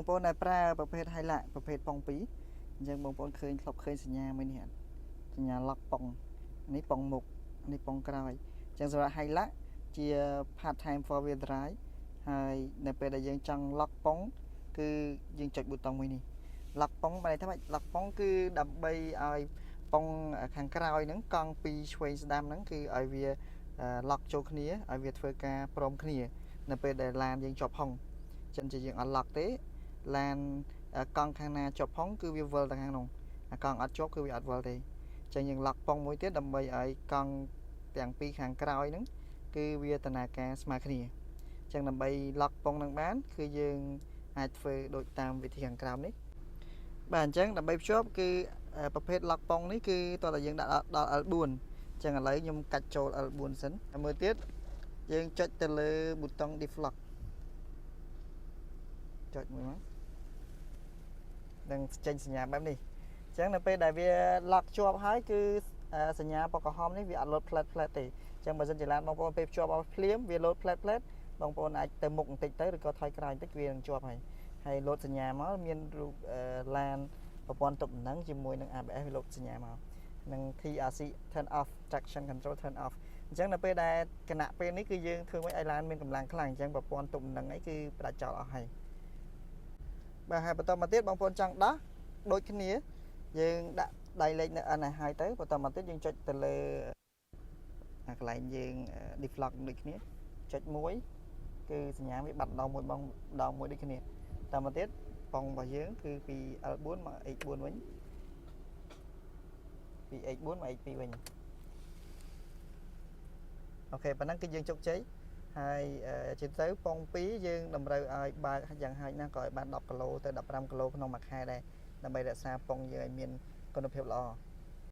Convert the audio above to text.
បងប្អូនដែលប្រើប្រភេទ Hilux ប្រភេទប៉ុង2អញ្ចឹងបងប្អូនឃើញធ្លាប់ឃើញសញ្ញាមួយនេះអត់សញ្ញា lock ប៉ុងនេះប៉ុងមុខនេះប៉ុងក្រោយអញ្ចឹងសម្រាប់ Hilux ជា part time four wheel drive ហើយនៅពេលដែលយើងចង់ lock ប៉ុងគឺយើងចុចប៊ូតុងមួយនេះ lock ប៉ុងបានន័យថាម៉េច lock ប៉ុងគឺដើម្បីឲ្យប៉ុងខាងក្រោយហ្នឹងកង់ពីរឆ្វេងស្ដាំហ្នឹងគឺឲ្យវា lock ចូលគ្នាឲ្យវាធ្វើការព្រមគ្នា នៅពេលដែលឡានយើងជាប់ផុងចឹងជាយើងអត់ lock ទេឡានកង់ខាងណាជាប់ផុងគឺវាវិលទៅខាងនោះអាកង់អត់ជាប់គឺវាអត់វិលទេចឹងយើង lock ប៉ុងមួយទៀតដើម្បីឲ្យកង់ទាំងពីរខាងក្រោយហ្នឹងគឺវាដំណើរការស្មើគ្នាចឹងដើម្បី lock ប៉ុងនឹងបាន គឺយើងអាចធ្វើដូចតាមវិធីខាងក្រោមនេះបាទអញ្ចឹងដើម្បីភ្ជាប់គឺប្រភេទ lock ប៉ុងនេះគឺតោះតែយើងដាក់ដល់ L4 អញ្ចឹងឥឡូវខ្ញុំកាច់ចូល L4 សិនហើយមើលទៀតយើងចុចទៅលើប៊ូតុង diff lock ចុចមួយមកនឹងចេញសញ្ញាបែបនេះអញ្ចឹងនៅពេលដែលវា lock ជាប់ហើយគឺសញ្ញាពណ៌ក្រហមនេះវាអត់លោតផ្លែតផ្លែតទេអញ្ចឹងបើសិនជាឡានបងប្អូនពេលភ្ជាប់មកភ្លាមវាលោតផ្លែតផ្លែតបងប្អូនអាចទៅមុខបន្តិចទៅឬក៏ថយក្រោយបន្តិចវានឹងជាប់ហើយហើយលោតសញ្ញាមកមានរូបឡានប្រព័ន្ធទប់ដំណឹងជាមួយនឹង ABS វាលោតសញ្ញាមកនិង TRC turn off traction control turn off អញ្ចឹងនៅពេលដែលគណៈពេលនេះគឺយើងធ្វើម៉េចឲ្យឡានមានកម្លាំងខ្លាំងអញ្ចឹងប្រព័ន្ធទប់ដំណឹងអីគឺផ្ដាច់ចោលអស់ហើយបាទហើយបន្តមកទៀតបងប្អូនចង់ដោះដូចគ្នាយើងដាក់ដៃលេខនៅ N ឲ្យហើយទៅបន្តមកទៀតយើងចុចទៅលើអាកន្លែងយើង diff lock ដូចគ្នាចុចមួយគឺសញ្ញាវាបាត់ដងមួយបងដងមួយដូចគ្នាតាមមកទៀតប៉ុងរបស់យើងគឺពី L4 មក H4 វិញពី H4 មក H2 វិញ OK ប៉ុណ្ណឹងគឺយើងជោគជ័យហើយជាទៅប៉ុង2យើងតម្រូវឲ្យបើកយ៉ាងហោចណាស់ក៏ឲ្យបាន10គីឡូទៅ15គីឡូក្នុងមួយខែដែរដើម្បីរក្សាប៉ុងយើងឲ្យមានគុណភាពល្អ។